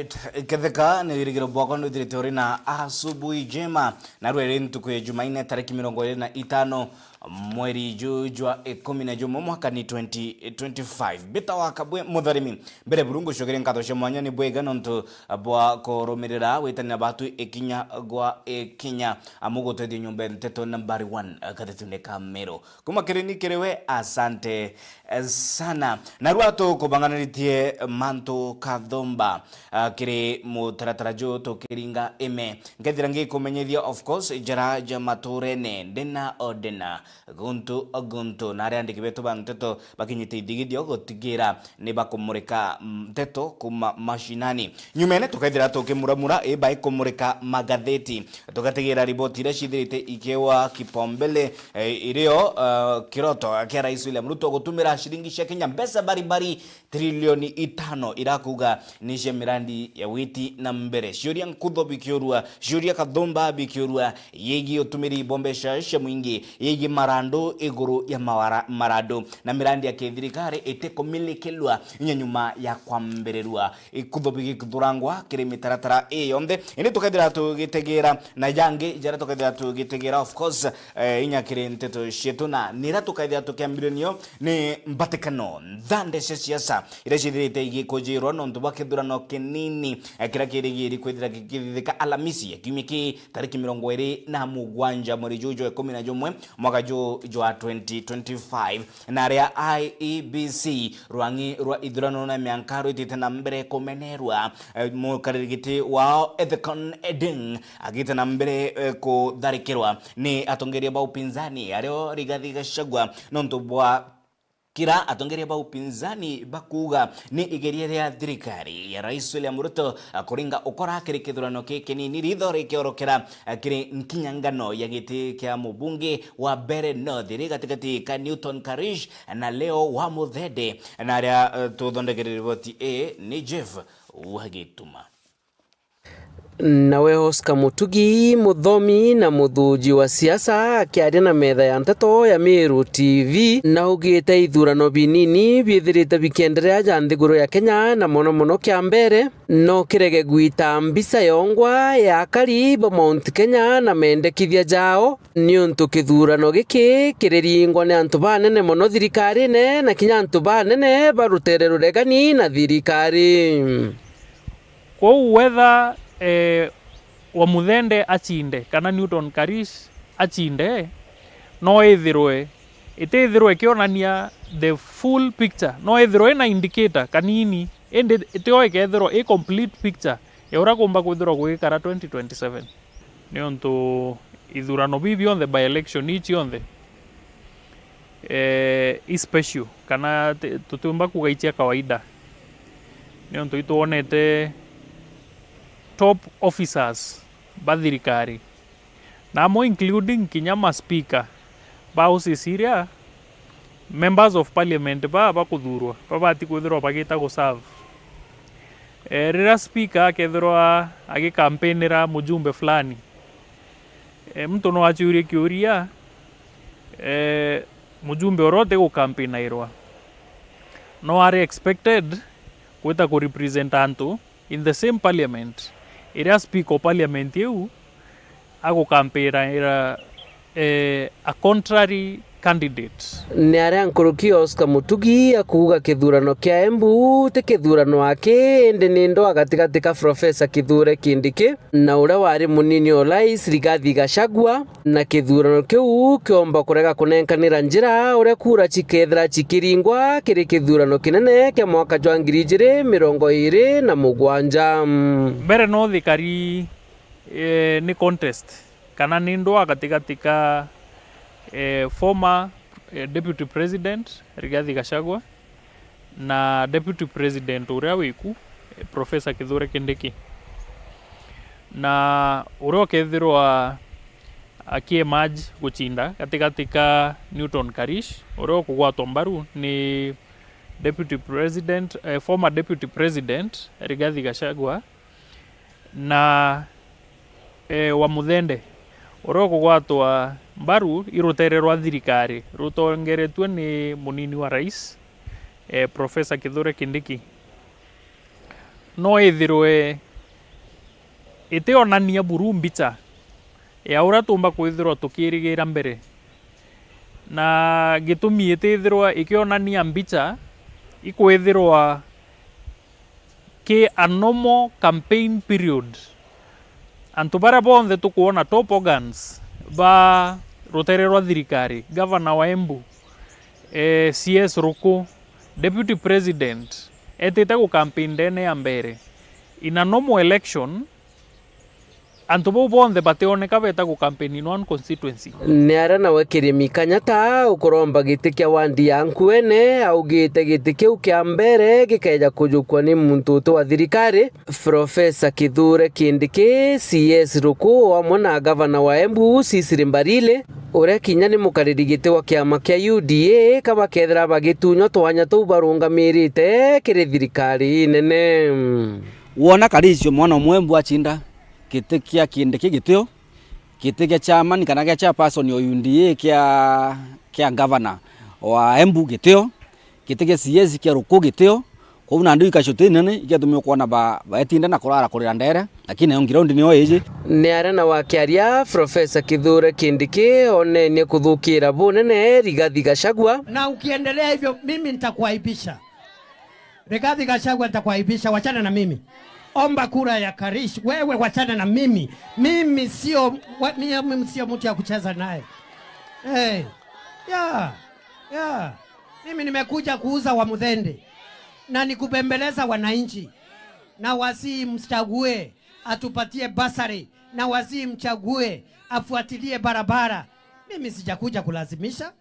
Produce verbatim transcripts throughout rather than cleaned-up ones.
Ketheka ni wirigiro bwakwa nwithirite uri na asubuhi njema. Narua iri ntuku ya Jumaine, tariki mirongo iri na itano, mweri ju jwa ikumi na jumwe, mwaka ni twenty twenty-five. Mbita wa Kabwe Mutharimi. Mbere buru ngucokeria nkatho cia mwanya ni bwega nontu bwa kurumirira witanira batu ikinya gwa ikinya. Amu gutwithia nyumba ya nteto nambari one, gatetune ka Meru. Kuma kiri ni kiri we, asante, eh, sana. Narua tukubanganiritie mantu kathumba, ah, kiri mutaratara ju tukiringa ime. Nkethira ngikumenyithia, of course, njara ja maturene, ndena o ndena, guntu o guntu, na aria andiki betu ba nteto bakinyite ithigithio gutigira ni bakumurika, mm, nteto kuma mashinani. Nyumene tukethira tukimuramura, i bai kumurika magatheti. Tugatigira riboti iria cithirite ikiewa kipaumbele, eh, irio, eh, kiroto kia Rais William Ruto gutumira ciringi cia Kenya mbeca baribari trilioni itano irakuga ni cia mirandi ya witi na mbere. Ciuria nkutho bikiurua, ciuria kathumba bikiurua, yegii utumiri bwa mbeca cia mwingi, yegii marandu iguru ya mawara-, marandu, na mirandi ya kithirikari itikumillikirwa inya nyuma ya kwambirirua. Ikutho bigikuthurangwa kiri mitaratara ii yonthe. Indi tukethira tugitegera na jangi jaria tukethira tugitegera, of course, eh, inya kiri nteto cietu, na nira tukethira tukiambiririo ni mbatikano nthande cia siasa iria cithirite igikujirwa nontu bwa kithurano kinini, eh, kiria kirigiri kwithira gikithithika Alamisi ya kiumia ki tariki mirongo iri na mugwanja mweri juju jwa ikumi na jumwe mwaka ju jwa twenty twenty-five. Na aria I E B C, rwang'i rwa ithurano na mianka rwitite na mbere kumenerwa, eh, mukariri giti wao Ethekon Edeng agite na mbere, eh, kutharikirwa ni atongeria ba upinzani, ario Rigathi Gachagua, nontu bwa kira atongeria ba upinzani bakuuga ni igeria ria thirikari ya Rais William Ruto, ah, kuringa ukora kiri kithurano ki kinini, ritho rikiorokera, ah, kiri nkinyangano ya giti kia mubunge wa Mbeere North iri gatigati ka Newton Karish na Leo wa Muthende. Na aria, eh, tuthondekere riboti ii ni Jeff wa Gituma. Nawe Oscar Mutugi, muthomi na muthuji wa siasa, akiaria na metha ya nteto ya Meru T V, naugite ithurano binini biithirite bikienderea ja nthiguru ya Kenya, na mono mono kia mbere no kirege gwita mbica yongwa ya akari ba Mount Kenya na mendekithia jao, niuntu kithurano giki kiriringwa ni antu banene mono thirikarine na kinya antu banene ba rutere ruregani na thirikari. Kwou whether, eh, Wamuthende acinde kana Newton Karish acinde, no ithirwe, itithirwe ikionania the full picture, no ithirwe ina indicator kanini, indi itio ikethirwa i complete picture ya uria kumba kwithirwa gugikara twenty twenty-seven. Niuntu ithurano bii bionthe, by election ii cionthe, eh, i special, kana ti-, tutiumba kuga i cia kawaida, niuntu itwonete top officers ba thirikari, na amwe including kinya ma speaker ba houses iria members of parliament baa bakuthurwa babati kwithirwa bagita guserve. Eh, riria speaker akethirwa agikampinira mujumbe fulani, eh, muntu no aciurie kiuria, eh, mujumbe uria uti gukampinairwa no ari expected gwita kurepresent antu in the same parliament iria speaker o parliament iu agukampiraira, eh, a contrary candidate. Ni aria nkuruki Oscar Mutugi akuuga kithurano kia Embu ti kithurano aki, indi ni ndwaa gatigati ka Professor Kithure Kindiki na uria wari munini o rais Rigathi Gachagua, na kithurano kiu kiomba kurega kunenkanira njira uria kura cikethira cikiringwa kiri kithurano kinene kia mwaka jwa ngiri ijiri mirongo iri na mugwanja. Mbere no thikari, eh, ni contest kana ni ndwaa gatigati ka, eh, former, eh, deputy president Rigathi Gachagua na deputy president uria wiku, eh, Professor Kithure Kindiki. Na uria ukethirwa aki emerge gucinda gatigati ka Newton Karish, uria ukugwatwa mbaru ni deputy president, eh, former deputy president Rigathi Gachagua, na, eh, Wamuthende, uria ukugwatwa mbaru i rutere rwa thirikari rutongeretue ni munini wa rais, eh, Professor Kithure Kindiki. no ithirwe itionania buru mbicha ya uria tuumba kwithirwa tukirigira mbere. Na gitumi itithirwa ikionania mbicha, ikwithirwa ki a normal campaign period. Antu baria bonthe tukwona top organs ba rutere rwa thirikari, gavana wa Embu, eh, C S Ruku, deputy president, etite gu campaign ndene ya mbere. In a normal election, antu bau bonthe bationeka beta gu campaign in one constituency. Ni aria nawe Kirimi Kanyata ukuromba giti kia wandi ya Nkuene, augite giti kiu kia mbere gikeja kujukua ni muntu uti wa thirikari. Profesa Kithure Kindiki, C S Ruku, o amwe na gavana wa Embu, Cecily Mbarire, uria kinya ni mukariri giti wa kiama kia U D A, ka bakethira bagitunywa twanya tuu barungamirite kiri thirikari inene. Wona Karicio mwana umwe Embu acinda giti kia Kindiki gitio, giti kia chairman kana kia chairperson o U D A kia, kia gavana wa Embu gitio, giti kia C S kia Ruku gitio, kwou nandi ikacio ti nene, igetumia kwona ba-, baetinda na kurara kurira ndere, lakini nayo ground niyo iji. Ni aria nawe akiaria, Profesa Kithure Kindiki onenie kuthukira bunene Rigathi Gachagua. Na ukiendelea hivyo, mimi nitakuaibisha. Rigathi Gachagua, nitakuaibisha, wachana na mimi. Omba kura ya Karish, wewe wachana na mimi. Mimi sio, wa-, mimi sio mtu ya kucheza naye. Hey, yeah, yeah. Mimi nimekuja kuuza wa Muthende na nikubembeleza wananchi, na wasi mchague atupatie basari, na wasi mchague afuatilie barabara. Mimi sijakuja kulazimisha.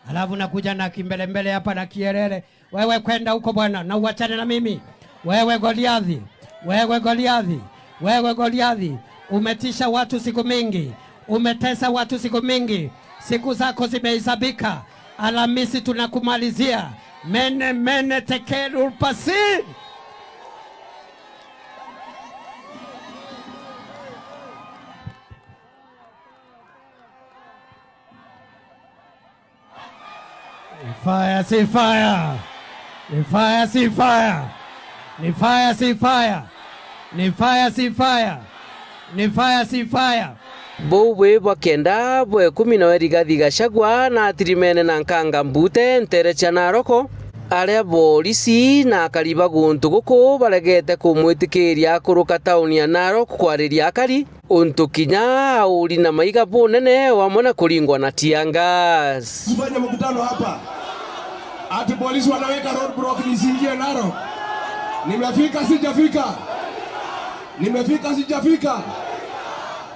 Alafu nakuja na kimbelembele hapa na kierere. Wewe kwenda huko bwana, na uachane na mimi. Wewe Goliathi, wewe Goliathi, wewe Goliathi, umetisha watu siku mingi, umetesa watu siku mingi, siku zako zimehesabika. Alhamisi tunakumalizia. Mene, mene, tekel, urpasin. Ni fire, si fire. Ni fire, si fire. Ni fire, si fire. Ni fire, si fire. Ni fire, si fire. Buu bwi bwa kenda bwa ikumi nawe Rigathi Gachagua na atirimene na nkanga mbute ntere cia Narok, aria borisi na akari ba guntu guku baregete kumwitikiria kuruka tauni ya Narok kwariria akari. Untu kinya auri na maiga bunene wamwe na kuringwa na tear gas. Mfanye mkutano hapa. Ati polisi wanaweka roadblock nisiingie Narok. Nimefika, sijafika? Nimefika, sijafika?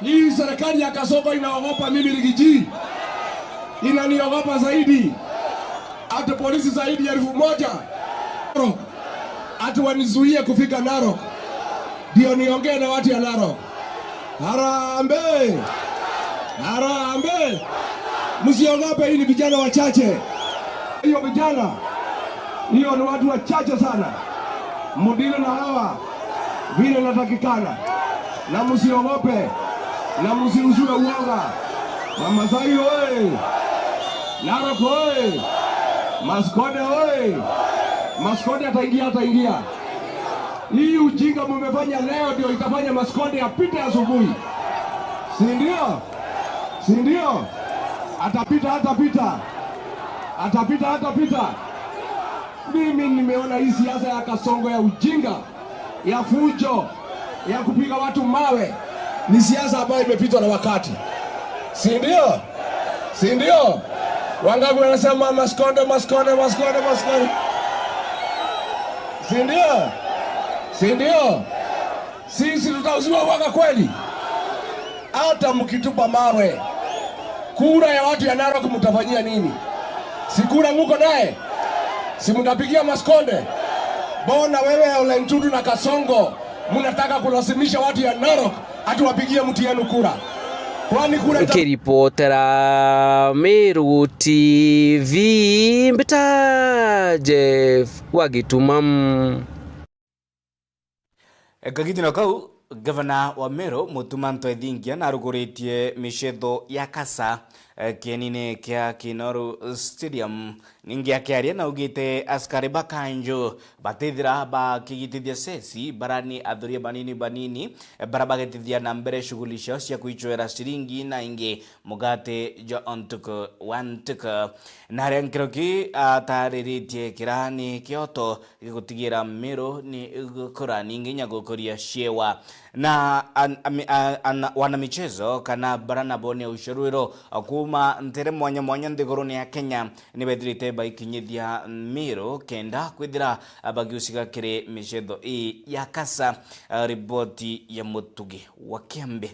Hii serikali ya Kasongo inaogopa mimi, Rigiji. Inaniogopa zaidi. Ati polisi zaidi ya elfu moja. Ati wanizuie kufika Narok. Ndio niongee na watu ya Narok. Harambee! Harambee! Msiogope, hii ni vijana wachache. Hiyo vijana, hiyo ni watu wachache sana. Mdili na hawa vile inatakikana. Na msiogope, na msiuziwe uoga. Wamasai oye! Narok oye! Maskonde oye! Maskonde ataingia, ataingia. Hii ujinga mumefanya leo ndio itafanya Maskonde apite asubuhi. Si ndio? Si ndio? Atapita, atapita. Atapita, atapita. Mimi nimeona hii siasa ya Kasongo ya ujinga, ya fujo, ya kupiga watu mawe ni siasa ambayo imepitwa na wakati. Si ndio? Si ndio? Wangapi wanasema Maskonde, Maskonde, Maskonde, Maskonde? Si ndio? Si ndio? Sisi tutauziwa uoga kweli? Hata mkitupa mawe, kura ya watu ya Narok mtafanyia nini? Si kura muko naye? Si mtapigia Maskonde? Mbona wewe Ole Ntutu na Kasongo mnataka kulazimisha watu ya Narok ati wapigie mtu yenu kura? Kwani kura ita- Nkiripotera Meru T V, mbita Jeff wa Gituma. Kagitino kau, gavana wa Meru, Mutuma M'Ethingia, naruguritie micetho ya kasa eh, kienine kia Kinoru Stadium. Ningi akiaria naugite askari ba kanju batithira bakigitithia ceci bara ni athuria banini banini, eh, bara bagetithia na mbere shughuli ciao cia kwicwera ciringi na ingi mugate jwa o ntuku wa ntuku. Na aria nkiroki atariritie kirani kioto gigutigira Meru ni gukura, ningi inya gukuria ciewa. Na an-, ami-, a-, ana-, wanamichezo kana bara nabo ni ushurwiro kuuma ntere mwanya mwanya nthiguruni ya Kenya ni bethirite baikinyithia Meru kenda kwithira bagiuciga kiri micetho ii ya kasa. Riboti ya Mutugi wa Kiambi.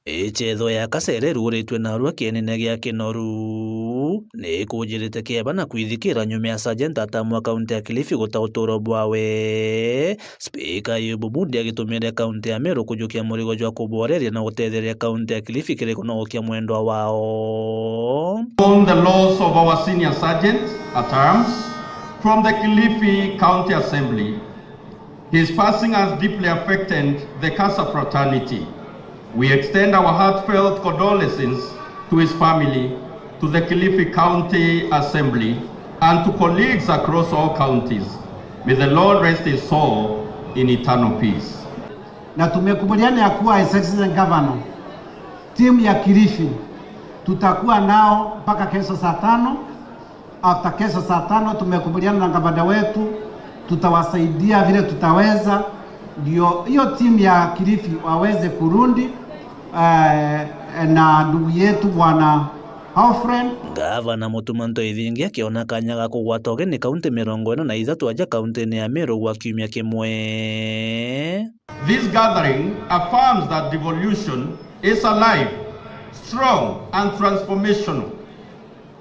Icetho ya kasa iria iruguritue narua kienine gia Kinoru ni ikujirite kieba na kwithikira nyuma ya Sergeant Atamu wa kaunti ya Kilifi guta uturo bwawe. Spika Ayubu Bundi agitumire kaunti ya Meru kujukia murigo jwa kuboreria na gutetheria kaunti ya Kilifi kiri kunogokia mwendwa wao. On the loss of our senior sergeant at arms from the Kilifi County Assembly. His passing has deeply affected the kasa fraternity. We extend our heartfelt condolences to his family, to the Kilifi County Assembly, and to colleagues across all counties. May the Lord rest his soul in eternal peace. Na tumekubaliana ya kuwa His Excellency Governor, timu ya Kilifi tutakuwa nao mpaka kesho saa tano. After kesho saa tano tumekubaliana na gavana wetu, tutawasaidia vile tutaweza, ndio hiyo timu ya Kilifi waweze kurudi, eh, na ndugu yetu bwana Alfred. Gavana Mutuma Ntoithingi akiona kanya ga kugwata ugeni kaunti mirongo ina na ithatu aja kauntini ya Meru gwa kiumia kimwe. This gathering affirms that devolution is alive, strong and transformational.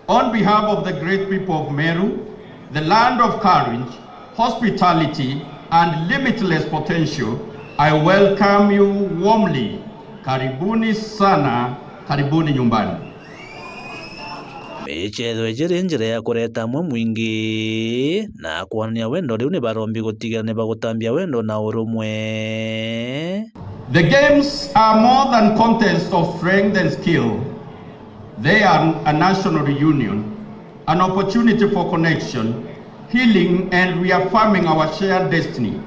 On behalf of the great people of Meru, the land of courage, hospitality, and limitless potential, I welcome you warmly. Karibuni sana, karibuni nyumbani. Micetho iji ri njira ya kureta amwe mwingi na kwonania wendo, riu ni barombi gutigira ni bagutambia wendo na urumwe. The games are more than contest of strength and skill. They are a national reunion, an opportunity for connection, healing, and reaffirming our shared destiny.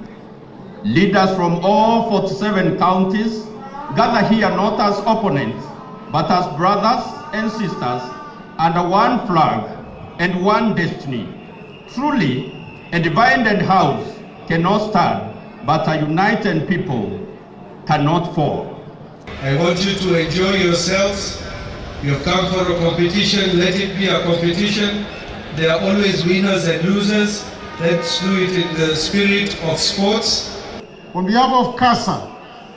Leaders from all forty-seven counties gather here not as opponents, but as brothers and sisters under one flag and one destiny. Truly, a divided house cannot stand, but a united people cannot fall. I want you to enjoy yourselves. You have come for a competition, let it be a competition. There are always winners and losers. Let's do it in the spirit of sports. On behalf of kasa,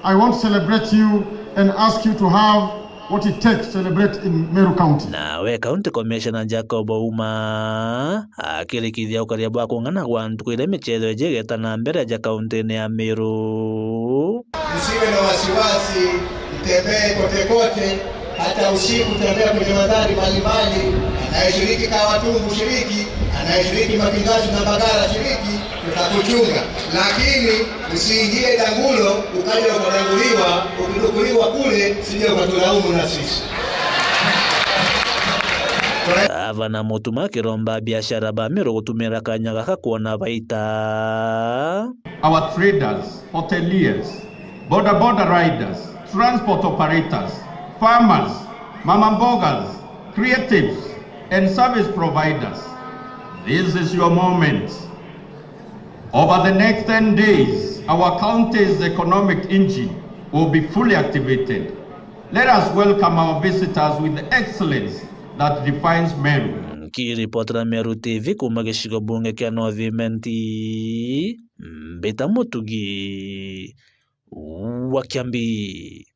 I want to celebrate you and ask you to have what it takes to celebrate in Meru County. Nawe County Commissioner Jacob Ouma akirikithia ukaria bwa kung'ana gwa ntuku iria michetho iji igeta na mbere aja kauntini ya Meru. Msiwe na wasiwasi, mtembee kote kote, hata usiku tembea kwenye mandhari mbalimbali. Anayeshiriki Kawatungu shiriki, anayeshiriki Makingashi na Mbagala shiriki, tutakuchunga. Lakini usiingie Dangulo, ukaja ukadanguliwa, ukidukuliwa kule, sije ukatulaumu na sisi. Gavana Mutuma akiromba biashara ba Meru gutumira kanya gaka kwona baita. Our traders, hoteliers, boda boda riders, transport operators, farmers, mama mbogas, creatives, and service providers. This is your moment. Over the next ten days, our county's economic engine will be fully activated. Let us welcome our visitors with the excellence that defines Meru. Nkiripotera Meru T V kuuma gicigo bunge kia North Imenti, mbita Mutugi wa Kiambi.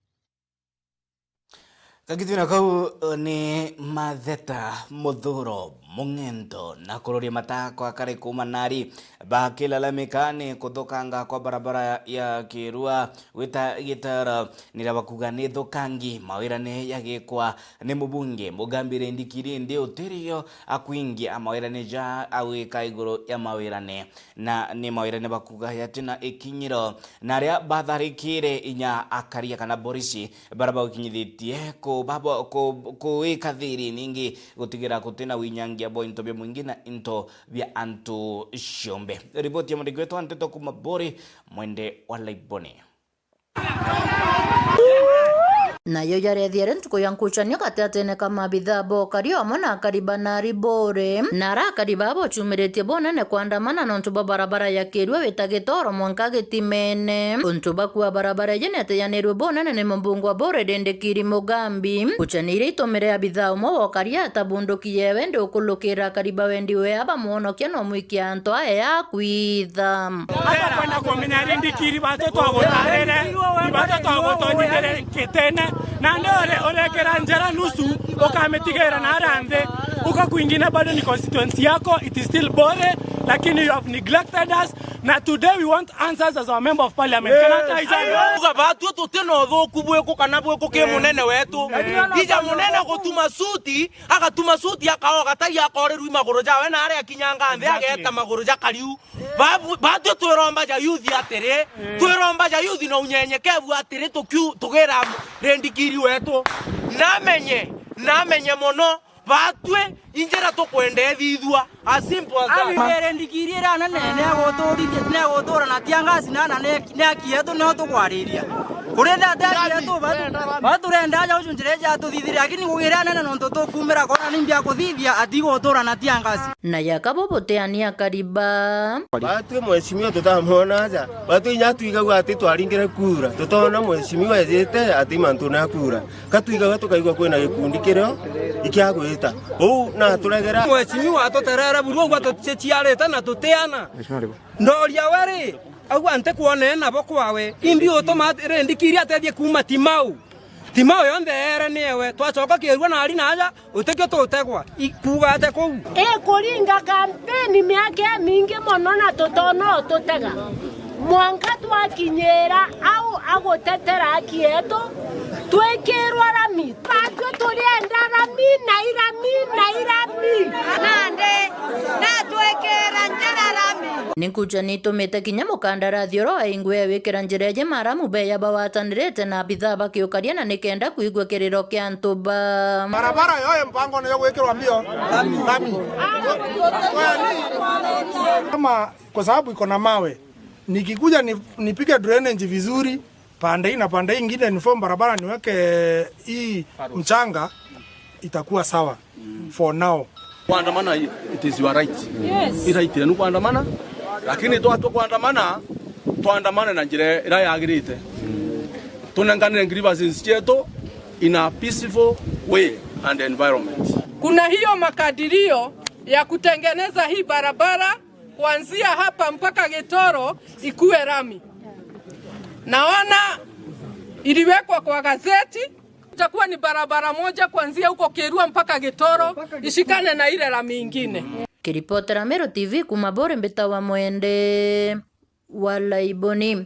Gagitwina kau, eh, ni matheta, muthuro, mung'ento na kuroria matako akari kuuma nari bakilalamika ni kuthukanga kwa barabara ya Kirua gwita Gitara, nira bakuga ni thukangi mawirane yagikwa ni mubunge Mugambi Rindikiri, indi utirio akwingia mawirane ja agwika iguru ya mawirane. Na ni mawirane bakuga yatina ikinyiro, na aria batharikire inya akaria kana borisi bara bagukinyithitie ku ku-, babo-, ku-, kuika thiri ningi gutigira gutina winyangia bwa into bia mwingi na into bia antu ciombe. Riboti ya mwandiki wetu wa nteto kuma Buri, Mwende wa Laiboni. Nayo yareethiere ntuku ya nkucanio gatigatine ka maabithaa ba ukari amwe na akari ba nari Buri, na ara akari baa bochumiritie bunene kwandamana nontu bwa barabara ya kirua wita Gitoro mwanka Gitimene. Untu bakua barabara iji netejanirue bunene ni mumbunge wa Buri Rindikiri Mugambi. Nkucanio iria itumire abithaa umwe wa ukari atabunduki yewe ndi ukulukira akari ba wendi wea bamwonokia na umwikia antu aya ya kwitha. Atakwenda kumenya Rindikiri, batu twagutarire, ni batu twagutonyithire Kitene, na ndio ure-, urekera njara nusu, ukamitigira na ara nthi, uko kwingine bado ni constituency yako, it is still Buri, lakini you have neglected us, na today we want answers as our member of parliament. Kana Yes. Tyson? Uga batu tuti na uthuku bwiku kana bwiku ki Eh. munene wetu. Eh. Ija munene gutuma suti, agatuma suti akaoga tai akorirwi maguru jawe na aria akinyanga nthi Exactly. ageta maguru ja kariu. Babu-, batwi twiromba ja youth atiri, Eh. twiromba ja youth na unyenyekevu atiri, tukiu-, tugira Rindikiri wetu. Namenye, namenye mono, batwi injira tukwenda ithithua. As simple as that. Ami Rindikiri ira nene, neguturithia, negutura na tear gas na, na ne-, ne aki yetu nio tukwariria. Kuri na te aki yetu, batu, baturenda aja ucu njira iji atuthithire, lakini kugira nene nontu tukumira kona ni mbia kuthithia, atigutura na tear gas. Na yaka bo buteania akari ba. Batwi mheshimiwa tutamwona aja. Batwi inya twigagua ati twaringire kura. Tutona mheshimiwa ejite ati mantu na kura. Ka twigagua tukaigua kwina gikundi kirio ikiagwita. Uu na turegera. Mheshimiwa atuterera buru ugwa tuciarite na tutiana. Ndoria we ri, augwa ntikwonene nabo kwawe. Imbi utuma Rindikiri atethie kuuma Timau. Timau yonthe ere niewe. Twacoka kirua nari na aja, utikio tutegwa. I-, kuuga ate kuu? Ikuringa kampeni miaka imingi mono na tutona ututega. Mwanka twakinyira au agutetera aki yetu, twikirwa rami. Batwi turienda rami, na irami, na irami. Nandi, na twikira njira rami. Ni nkucanio itumite kinya mukandarathi uria waingwia wikira njira iji maramu beya bawatanirite na abithaa bakiukaria na nikenda kwigua kiriro kia antu ba. Barabara yoye mpango ni ya gwikirwa mbio lami. Kama kwa sababu iko na mawe, nikikuja ni, nipige drainage vizuri, pande hii na pande hii ingine ni form barabara niweke hii mchanga, itakuwa sawa for now. Kuandamana, it is your right. Yes. I right yenu kuandamana, lakini twatua kuandamana, tuandamane na njira iria yagirite. Tunenganire grievances cietu in a peaceful way and environment. Kuna hiyo makadirio ya kutengeneza hii barabara kuanzia hapa mpaka Gitoro ikuwe rami. Naona iliwekwa kwa gazeti. Itakuwa ni barabara moja kuanzia huko Kirua mpaka Gitoro, ishikane na ile lami ingine. Kiripotera Meru T V kuma Buri, mbita wa Mwende wa Laiboni.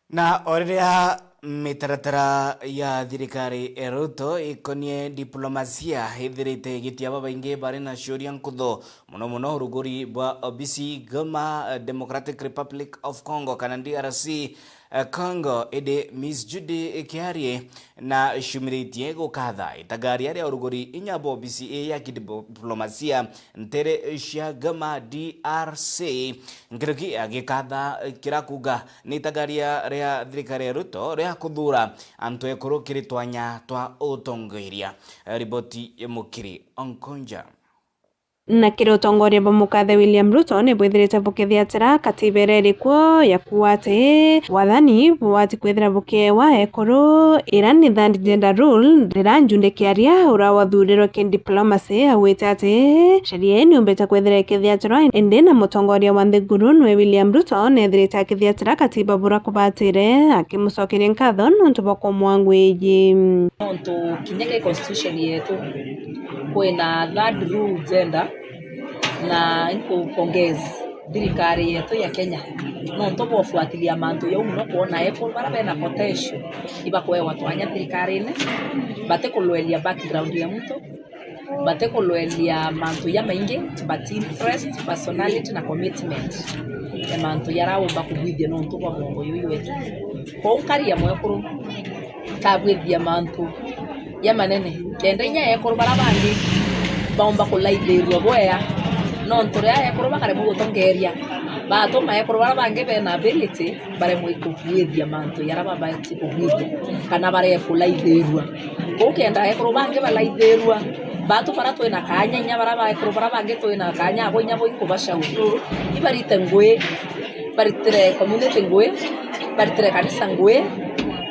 Na o riria mitaratara ya thirikari ya Ruto ikonie diplomasia ithirite igitia babaingi bari na ciuria nkuthu, mono mono uruguri bwa obisi Goma, Democratic Republic of Congo, kana D R C, eh, Congo, indi Miss Judy Kiarie na ciumiritie gukatha itagaria ria uruguri inya bwa obisi ii ya kidiplomasia ntere cia Goma, D R C. Nkuruki agikatha kira kuuga ni itagaria ria thirikari ya Ruto ria kuthura antu ekuru kiri twanya twa utongoria. Riboti ya Mukiri Onkonja. Na kiri utongoria bwa mukathe William Ruto ni bwithirite bukithiatira katiba iria iri kuo ya kuuga ati wathani bubati kwithira bukiewa ekuru, ira ni third gender rule, rira Njunde Kiaria uria wathurirwe kidiplomacy augite ati sheria ii niumbite kwithira ikithiatirwa, indi na mutongoria wa nthiguru nwe William Ruto nethirite akithiatira katiba buria kubatire, akimucokeria nkatho nontu bwa kumwangwiji. Nontu kinya ki constitution yetu, kwina third rule gender, na nkupongeze thirikari yetu ya Kenya nontu bwa kufuatilia mantu jau mono, kwona ekuru baria bena potential ibakuewa twanya thirikarine, batikulwelia background ya muntu, batikulwelia mantu jamaingi, but interest, personality na commitment ya mantu jaraumba kubwithia nontu bwa mwongo juju jwetu. Kwou nkaria mwekuru, Kabwithia mantu jamanene, kenda inya ekuru bara bangi baumba kulaithirua bwea, nontu riria ekuru bakaremwa gutongeria, batuma ekuru bara bangi bena ability baremwe kubwithia mantu jaria babati kubwithia, kana baree kulaithirua. Kou kenda ekuru bangi balaithirua, batu bara twina kanya, inya bara ba ekuru bara bangi twina kanya abo inya bo inkubashauri, ibarite ngui, baritire community ngui, baritire kanisa ngui,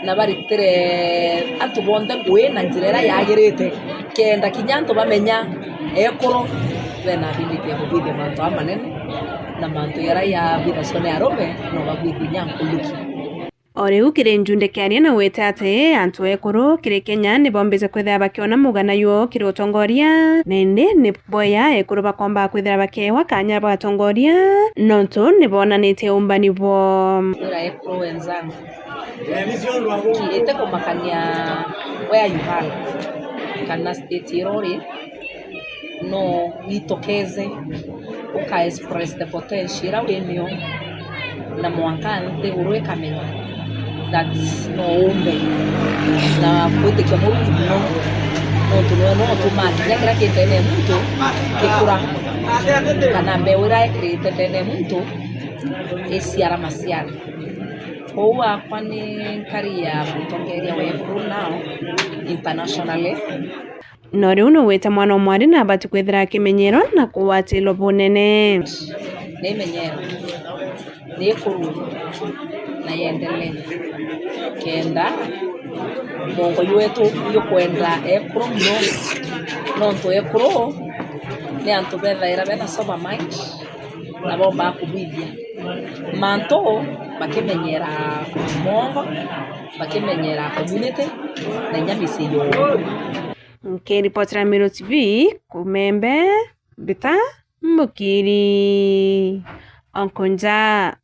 na baritire antu bonthe ngui na njira iria yagirite, kenda kinya antu bamenya ekuru bena ability ya kubwithia mantu amanene, na mantu jaria jabwithagua ni arume no babwithie inya nkuruki. O riu kiri njunde kiaria na gwita ati antu ekuru kiri Kenya ni bombite kwithira bakiona mugana juo kiri utongoria, na indi ni bwea ekuru bakomba kwithira bakeewa kanya bwatongoria, nontu ni bonanitie umbani bwo. Wira ekuru wenzangu, ki-, ite kumakania where you are, kana state iria uri, no witokeze, uka express the potential iria winio, na mwanka nthiguru ikamenya that no umbe na gwitikia Murungu mono, nontu niwe no utumaa kinya kiria ki ndene ya muntu gikura, kana mbeu iria ekirite ndene ya muntu iciara maciara. Kwou akwa ni nkari ya mutongeria wa ekuru now internationally. No riu nugwite mwana o mwari na abati kwithira akimenyerwa na kugwatirwa bunene. Ni imenyero, ni ikurwe na yendelee, kenda mwongo jwetu jukwenda ekuru mono, nontu ekuru ni antu bethaira bena sober mind na bombaa kubwithia mantu bakimenyera mwongo, bakimenyera community na inya micii yoo. Nkiripotera Meru T V, Kumembe, Mbita Mukiri, Onkonja.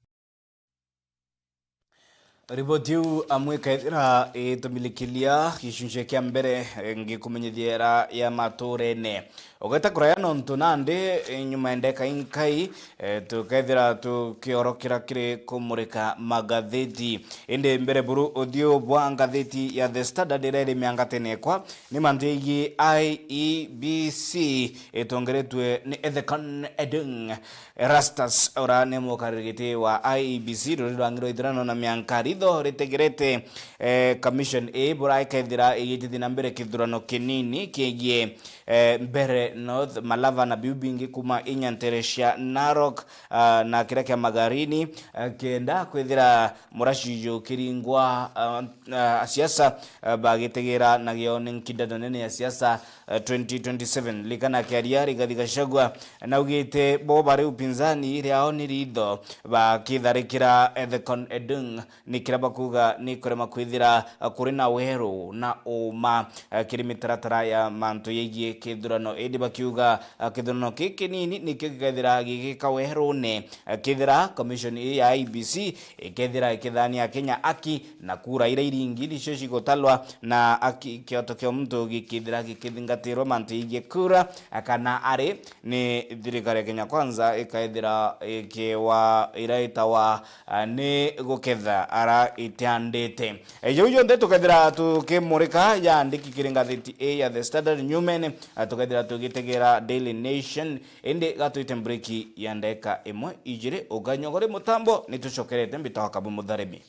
Riboti iu amwe ikaithira itumilikilia gicunci kia mbere, eh, ngikumenyithia era ya maturene. Ugeta kuraya nontu nandi, eh, nyuma ya ndeka inkai, eh, tukethira tukiorokera kiri kumurika magatheti. Indi mbere buru uthiu bwa ngatheti ya The Standard iria iri miangatene ekwa, ni mantu yegii I E B C itongeretue ni Ethekon Edung. Erastus, ura ni mukariri giti wa I E B C, ruri rwangi rwa ithurano na mianka ritho ritegerete, eh, commission ii bura ikethira igitithia na mbere kithurano kinini kiegie, eh, Mbeere North, Malava na biu bingi kuma inya ntere cia Narok, ah, na kiria kia Magarini, eh, kenda kwithira muracio kiringwa, ah, ah, asiasa, ah, bagitegera na gione nkindano nene ya siasa, eh, twenty twenty-seven. Likana akiaria, Rigathi Gachagua naugite bo bari upinzani riao ni ritho bakitharikira Ethekon Edung, ni kiria bakuuga ni kurema kwithira, eh, kuri na weru na uma, eh, kiri mitaratara ya mantu yegie kithurano. Indi bakiuga, eh, kithurano giki kinini nikio gikethira gigika werune, eh, kethira commission ii ya I E B C ikethira ikithania Kenya aki na kura iria iringi nicio cigutalwa na aki, kioto kia muntu gikithira gikithingatirwa mantu yegii kura, kana ari ni thirikari ya Kenya Kwanza ikaethira ikiwa iria itawa, ah, ni guketha ara itiandite. Eh, jau jonthe tukethira tukimurika yandiki kiri ngatheti ii ya The Standard nyumene, ah, tukethira tugitegera Daily Nation, indi gatwite mbureki ya ndeka imwe ijiri, ukanyogore mutambo, ni tucokerete mbitawa Kabu Mutharimi.